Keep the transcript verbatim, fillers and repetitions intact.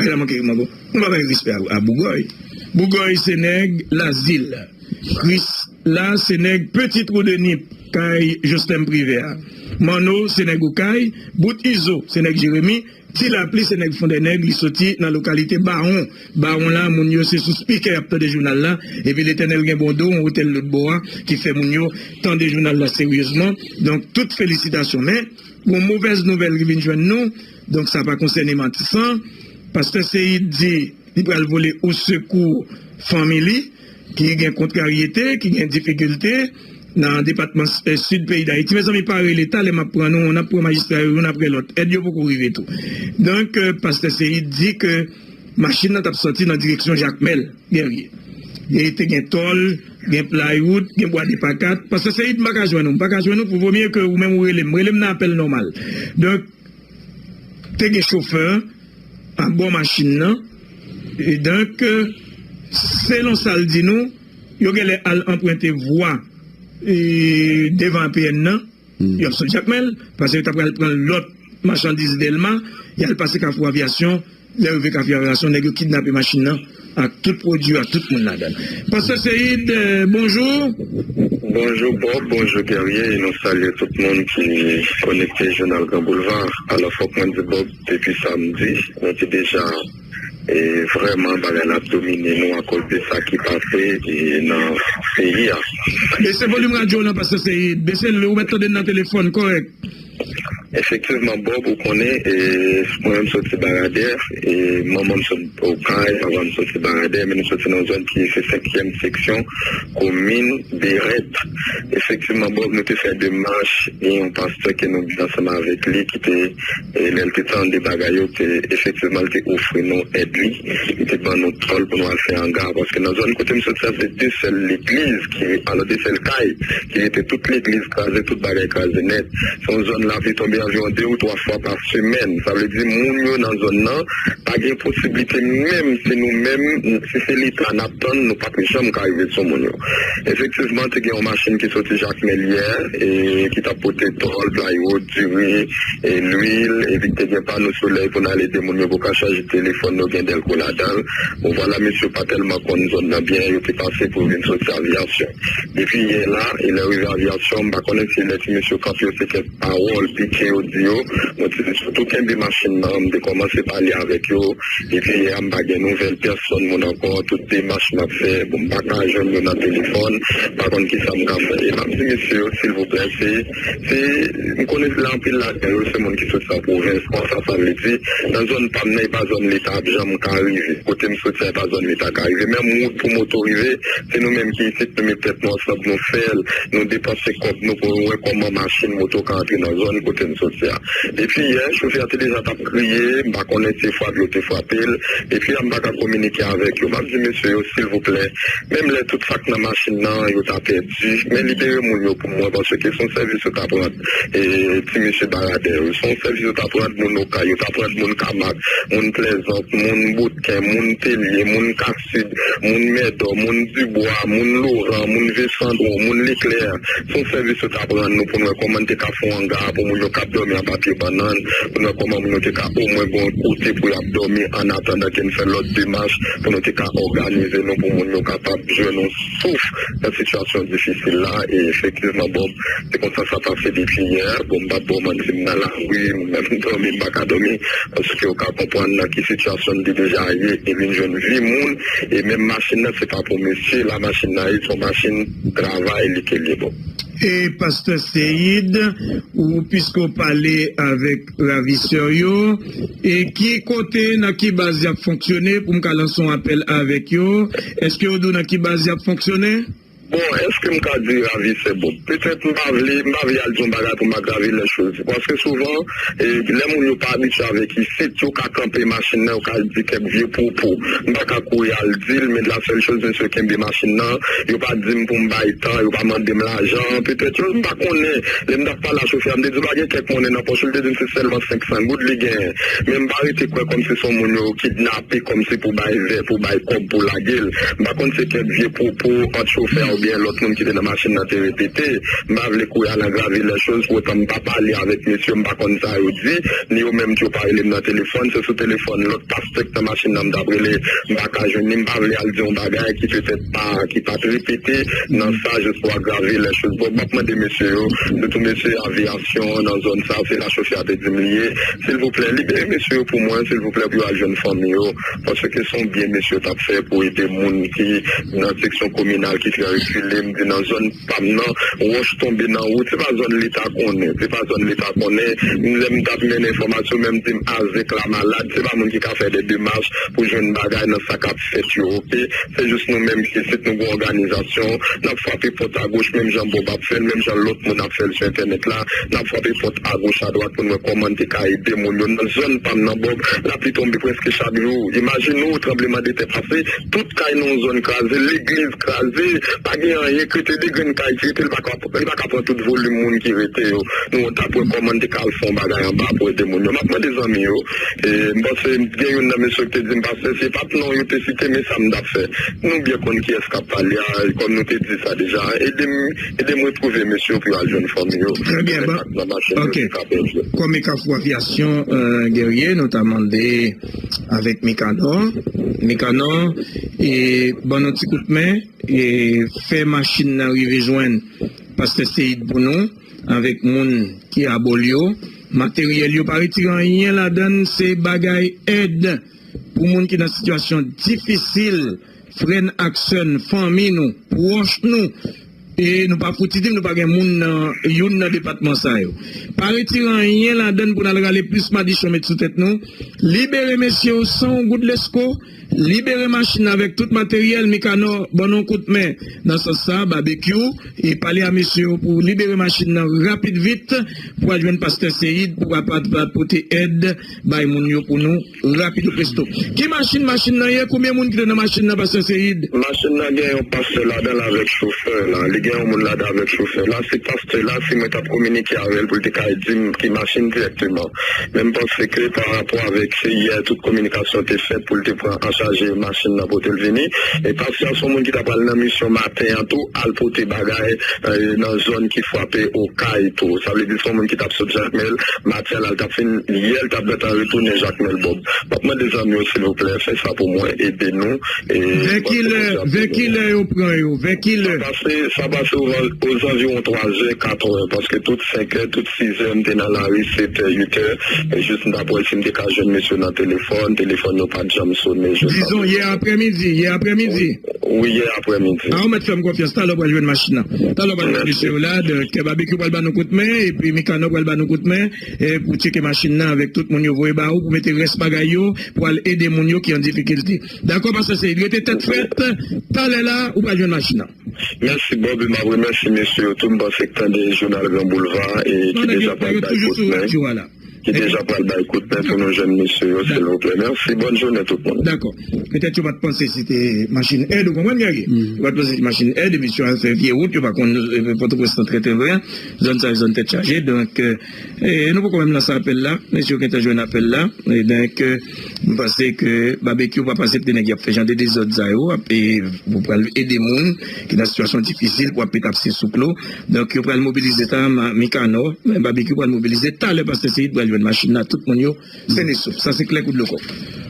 Tèlman ke mango. Nou pa bay respè a, a Bougòy. Bougòy se nèg Lazil. Kris la se nèg Petit Trou de Nip, kay Joslèm Privè a. Manno se nèg Okay, Bout Izo se nèg Jeremi, Ti Lapli se nèg Fondènèg, li soti nan lokalite Bawon. Bawon la, moun yo se sou spikè y ap tande jounal la, epi Letènèl gen bon do, yon otèl lòt bò a, ki fè moun yo tande jounal la seryezman. Donk, tout felisitasyon. Men, gon movèz nouvèl ki vin jwenn nou, donk sa pa konsène Matisan. Pastè Seyid di li pral vole osekou fanmi li, ki gen kontraryete, ki gen difikilte nan depatman, eh, sid peyi Dayiti. Mezanmi, pa rele, talè m ap pran nou, n ap pran majistra yo, youn apre lòt. Èd yo poko rive tou. Donk, eh, pastè Seyid di ke machin nan t ap sòti nan direksyon Jakmèl, Guerrier. E te gen tòl, gen plywood, gen bwa de pakat. Pastè Seyid, m pa ka jwenn ou, m pa ka jwenn ou, pou vomye ke ou menm ou rele m. Rele m nan apèl nòmal. Donk, te gen chofè abò machin nan. E donk, selon sa l di nou, yo genlè al anprente vwa, e, devan A P N nan. Yo ap sot Jakmèl, paske yo ta pral pran lòt machandiz Dèlma, y al pase Kafou Avyasyon, lè yo rive Kafou Avyasyon, nèg yo kidnape machin nan, ak tout pwodui yo, ak tout moun ladan l. Pastè Seyid, eh, bonjou. Bonjou Bob, bonjou Guerrier, e nou salye tout moun ki konekte Jounal Gran Boulva. Alò, fòk mwen di Bob, depi samdi, nou te deja, e, vrèman bagay la ap domine nou akoz de sa ki pase, e, nan peyi a. Bese volim radyo w lan, pastè Seyid. Bese l, ou mèt tande n nan telefòn, kòrèk. Efektivman, Bob, ou konnen, e, mwen menm soti Baradè, e, manman m sot Okay, papa m soti Baradè, men nou soti nan yon zòn ki se senkyèm seksyon komin Berèt. Efektivman, Bob, nou te fè demach, gen yon pastè ke nou byen ansanm avèk li ki te, e, lè l te tande bagay yo, te, efektivman, l te ofri nou èd li. Li te ban nou tòl pou nou al fè anga, paske nan zòn kote m soti a, se de sèl legliz ki, alò, de sèl kay ki rete, tout legliz kraze, tout bagay kraze nèt. Se yon zòn lapli tonbe anviwon de ou twa fwa pa semèn. Sa vle di moun yo nan zòn nan pa gen posiblite, menm si nou menm, si se Leta n ap tann, nou p ap janm ka rive sou moun yo. Efektivman, te gen yon machin ki soti Jakmèl yè, e ki t ap pote tòl, plywood, diri, e lwil, epi te gen pano solèy pou n al ede moun yo pou ka chaje telefòn yo, gen dèlko ladan l. Bon, vwala, mesye yo pa tèlman konn zòn nan byen, yo te pase pou yo vin soti Avyasyon. Depi yè la, e lè yo rive Avyasyon, m pa konnen si lè ti mesye yo kanpe yo se kèk pawòl pike yo di yo. Bon, ti mesye yo tou kenbe machin nan, m te kòmanse pale avèk yo. Epi yè a, m pa gen nouvèl pèsòn moun ankò. Tout demach m ap fè, bon, m pa ka jwenn yo nan telefòn. M pa konn kisa m ka fè. E m ap di mesye yo, silvouplè, se, se, m konnen la anpil ladan yo, se moun ki soti nan pwovens. Konsa, sa vle di, nan zòn pa m nan, e pa zòn Leta ap janm ka rive. Kote m soti a, e pa zòn Leta ka rive. Menm wout pou moto rive, se nou menm ki isit, nou met tèt nou ansanm, nou fè l, nou depanse kòb nou pou nou wè kòman machin, moto ka antre nan zòn kote n soti a. Depi yè, chofè a te deja t ap kriye, m pa konnen se frape yo te frape l. Depi yè, m pa ka kominike avèk yo. M ap di mesye yo, silvouplè, menm lè tout sa k nan machin nan, yo ta pèdi, men libere moun yo pou mwen, paske se yon sèvis yo t ap rann, e, ti mesye Baradè yo. Se yon sèvis yo t ap rann moun Okay, yo t ap rann moun Kamak, moun Plèzant, moun Boutken, moun Telye, moun Kasid, moun Mèdò, moun Dibwa, moun Loran, moun Vesandwon, moun Leklè. Se yon sèvis yo t ap rann nou pou n wè kòman n te ka fè yon anga pou moun yo k ap dòmi anba pye bannann, pou n wè kòman moun yo te ka omwen gen yon kote pou y ap dòmi annatandan ke n fè lòt demach pou nou te ka òganize nou pou moun yo kapab jwenn yon souf nan sitiyasyon difisil la. E efektivman, Bob, se konsa sa pase depi yè. Bon, m p ap ba w manti, m nan lari, mwen menm dòmi, m pa ka dòmi, paske w ka konprann nan ki sitiyasyon n te deja ye, e vin jwenn vi moun, e menm machin nan, se pa pou mesye la machin nan ye, se yon machin travay li ke l ye, Bob. E pastè Seyid, ou, piske w pale avèk ravisè yo, e ki kote, nan ki baz y ap fonksyone, pou m ka lanse yon apèl avèk yo, èske yo di w nan ki baz y ap fonksyone? Bon, èske m ka di ravisè? Bon, petèt m pa vle, m pa vle al di yon bagay pou m agrave lè choz. Paske souvan, e, lè moun yo pa abitye avèk isit, yo ka kanpe machin nan, yo ka di kèk vye pwopo. M pa ka kouri al di l, men la sèl choz, mesye yo kenbe machin nan, yo pa di m pou m bay tan, yo pa mande m lajan, petèt yo, m pa konnen. Lè m t ap pale a chofè a, m te di w pa gen kèk monnen nan pòch ou, li te di m se sèlman senk san goud li genyen. Men m pa rete kwè kòmsi se yon moun yo kidnape kòmsi pou bay vè, pou bay kòb pou lage l. M pa konn se kèk vye pwopo ant chofè a Gen lòt moun ki te nan machin nan te repete. M pa vle kouri al angrave lèchoz, pou otan m pa pale avèk mesye yo, m pa konn sa yo di, ni yo menm tou yo pa rele m nan telefòn. Se sou telefòn lòt pastè k nan machin nan m t ap rele, m pa ka jwenn li. M pa vle al di yon bagay ki petèt pa, ki pa t repete nan sa, jis pou agrave lèchoz. Bon, m ap mande mesye yo, sitou mesye aviyasyon nan zòn sa, se la chofè a te di m li ye. Silvouplè, libere mesye yo pou mwen, silvouplè, pou yo al jwenn fanmi yo. Paske se yon byen mesye yo t ap fè pou ede moun ki nan seksyon kominal ki trè rekile, m di nan zòn pa m nan, wòch tonbe nan wout, se pa zòn Leta konnen, se pa zòn Leta konnen. Lè m t ap mennen enfòmasyon, menm di m Azèk la malad, se pa moun ki ka fè de demach pou jwenn bagay nan sa k ap fèt yo, oke? Se jis nou menm ki isit, nou gen òganizasyon, n ap frape pòt agoch, menm jan Bob ap fè l, menm jan lòt moun ap fè l sou entènèt la, n ap frape pòt agoch adwat pou n wè kòman n te ka ede moun yo. Nan zòn pa m nan Bob, lapli tonbe prèske chak jou. Imajine w, tranblemanntè pase, tout kay nan yon zòn kraze, legliz kraze, pa gen anyen k rete, de grenn kay ki rete, li pa ka, li pa ka pran tout volim moun ki rete yo. Nou t ap wè kòman n te ka al fè yon bagay anba pou ede moun yo. M ap mande zanmi yo, e, m panse gen youn nan mesye yo ki te di m, pastè, se pa t non yo te site, men sa m t ap fè. Nou byen konn kiyès k ap pale a, kòm nou te di sa deja. Ede m, ede m retwouve mesye yo pou yo al jwenn fanmi yo. Trè byen, bon. Nan machin yo ki ka pèdi. Kòm Ekafou Aviyasyon, euh, Guerrier, nou ta mande avèk Mikanò. Mikanò, e, ban nou ti kout men, e, fè machin nan rive jwenn pastè Seyid pou nou, avèk moun ki abò l yo. Materyèl yo pa retire anyen ladan l, se bagay èd pou moun ki nan sitiyasyon difisil, frè n ak sè n, fanmi nou, pwòch nou. E nou pa fouti di m nou pa gen moun nan youn nan depatman sa yo. Pa retire anyen ladan l pou n al rale plis madichon met sou tèt nou. Libere mesye yo san yon goud lesko. Libere machin nan avèk tout materyèl. Mikanò, ban nou yon kout men nan sans sa, Babekyou, e pale a mesye yo pou libere machin nan rapid vit, pou al jwenn pastè Seyid, pou kapab pote èd bay moun yo pou nou, rapido presto. Ki machin machin nan ye? Konbyen moun ki te nan machin nan, pastè Seyid? Machin nan gen yon pastè ladan l avèk chofè la. Li gen yon moun ladan avèk chofè la. Se pastè la, si mwen t ap kominike avè l pou l te ka di m ki machin dirèkteman. Men m panse ke pa rapò avèk se yè tout kominikasyon te fèt pou l te pran an chaje machin nan pote l vini. E pastè a se yon moun ki ta pral nan misyon maten an tou, al pote bagay, eh, nan zòn ki frape Okay tou. Sa vle di se yon moun ki t ap sot Jakmèl, maten an la l t ap fin, yè l t ap gentan retounen Jakmèl Bob. M ap mande zanmi yo, silvouplè, fè sa pou mwen, ede nou. E, vè ki lè, vè ki lè yo pran yo? Vè ki lè? Sa pase, sa pase ozan-, ozanviwon twa zè, kat è, paske tout senk è, tout sizè, m te nan lari, setè, uitè, e jis m t ap wè si m te ka jwenn mesye yo nan telefòn, telefòn yo pa t janm sonnen. Dizon, yè aprèmidi, yè aprèmidi. Wi, yè aprèmidi. A, ou mèt fè m konfyans, talè w pral jwenn machin nan. Talè w pral jwenn mesye yo la, Dòktè Babekyou pral ba nou kout men, epi Mikanò pral ba nou kout men, e pou tcheke machin nan avèk tout moun yo voye ba ou, pou mete rès bagay yo, pou al ede moun yo ki an difikilte. Dakò, pastè Seyid, rete tèt frèt, talè la, ou pral jwenn machin nan. Mèsi Bob, e m ap remèsye mesye yo tou. M panse k tande jounal Gran Boulva e ki deja pral bay kout men. Ki deja pral bay kout men pou nou jwenn mesye yo, silvouplè. Mèsi, bòn jounen tout moun. Dakò. Petèt yo pa t panse se te machin èd, ou konprann, Guerrier? Yo pa t panse se te machin èd, e mesye yo al fè vye wout, yo pa konn, eh, Pòtoprens lan trè, trè byen. Zòn sa yo, zòn tèt chaje. Donk, eh, eh, nou poko menm lanse apèl la. Mesye yo gentan jwenn apèl la. E donk, eh, m panse ke Babekyou pa aksepte nèg y ap fè jan de dezòd sa yo, ap, e, pou pral ede moun ki nan sitiyasyon difisil, pou ap pete ap se sou klo. Donk, yo pral mobilize ta, ma-, Mikanò, men Babekyou pral mobilize talè, pastè Seyid pral jwenn machin nan, tout moun yo, sèn e souf. Sa se klè kou dlo kòk.